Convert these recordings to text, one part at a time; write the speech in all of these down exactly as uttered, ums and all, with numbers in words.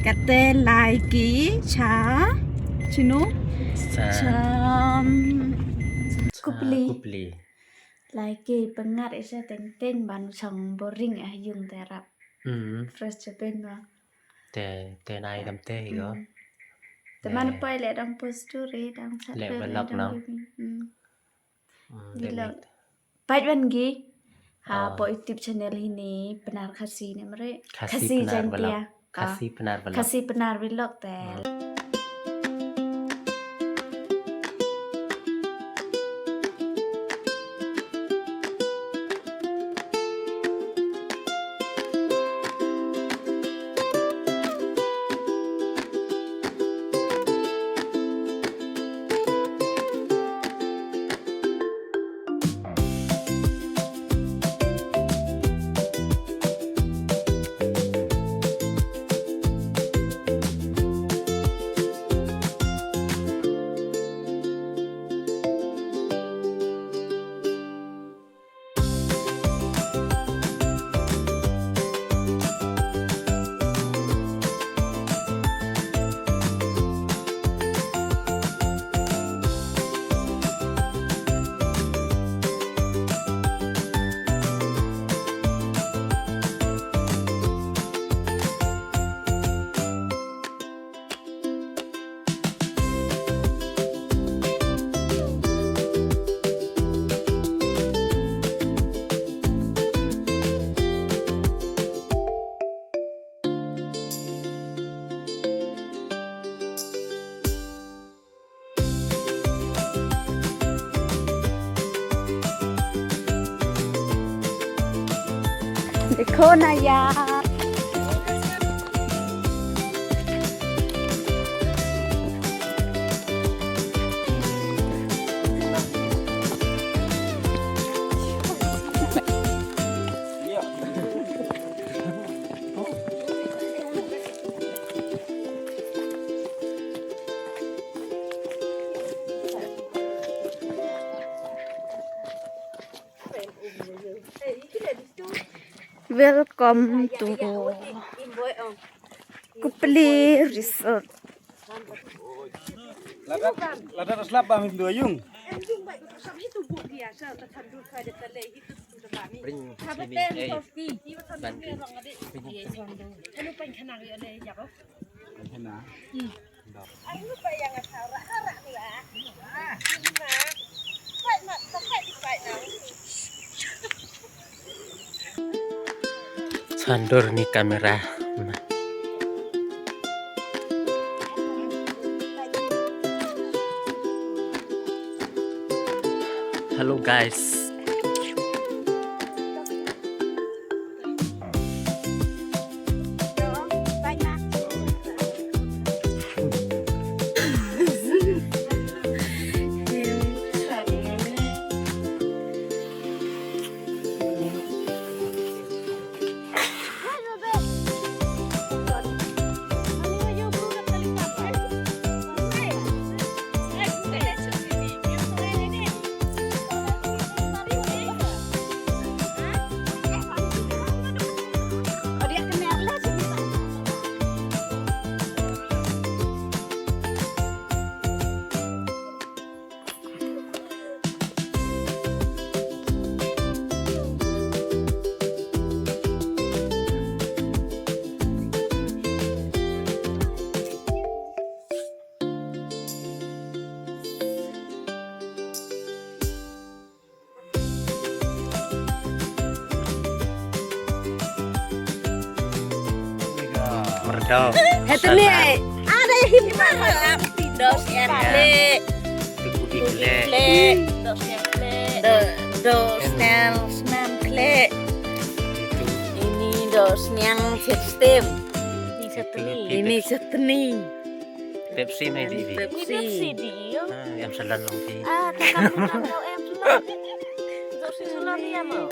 Kate lai ki cha chinu? Cha, cha, um, cha kupli. Kupli. Lai ki pyngat isa teng teng ban chong boring ah yung te rap. Hmm. Fresh chapin ba. Te, te nai kam te hi go. Hmm. Te man poi le dang post story dang chat le vlog nang. Hmm. Hmm, vlog. Pait wan gi. Ha, oh, po YouTube channel hi ni Pnar Khasi ni mare. Khasi Khasi Pnar Jaintia. Vlog. Ah, Khasi Pnar Vlog. Khasi Pnar Vlog te. Hmm. देखो ना यार। Welcome to Kupli Resort. Lada, lada slap bam hindu ayung. Ring sini, eh, ban ring. Ring sini. Chandur ni kamera. Hello guys. Merdau. Hetni. Ada himma. Dos yang klik. Tuku di klik. Klik. Dos yang klik. Do-, dos yang senam klik. Ini dos yang sistem. Ini seteni. Ini seteni. Pepsi mai di. Pepsi. Ini Pepsi di. Ah, yang selan long di. Ah, kakak bilang kau em selan. Kau si selan ni ya mau.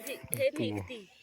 Di, di, di.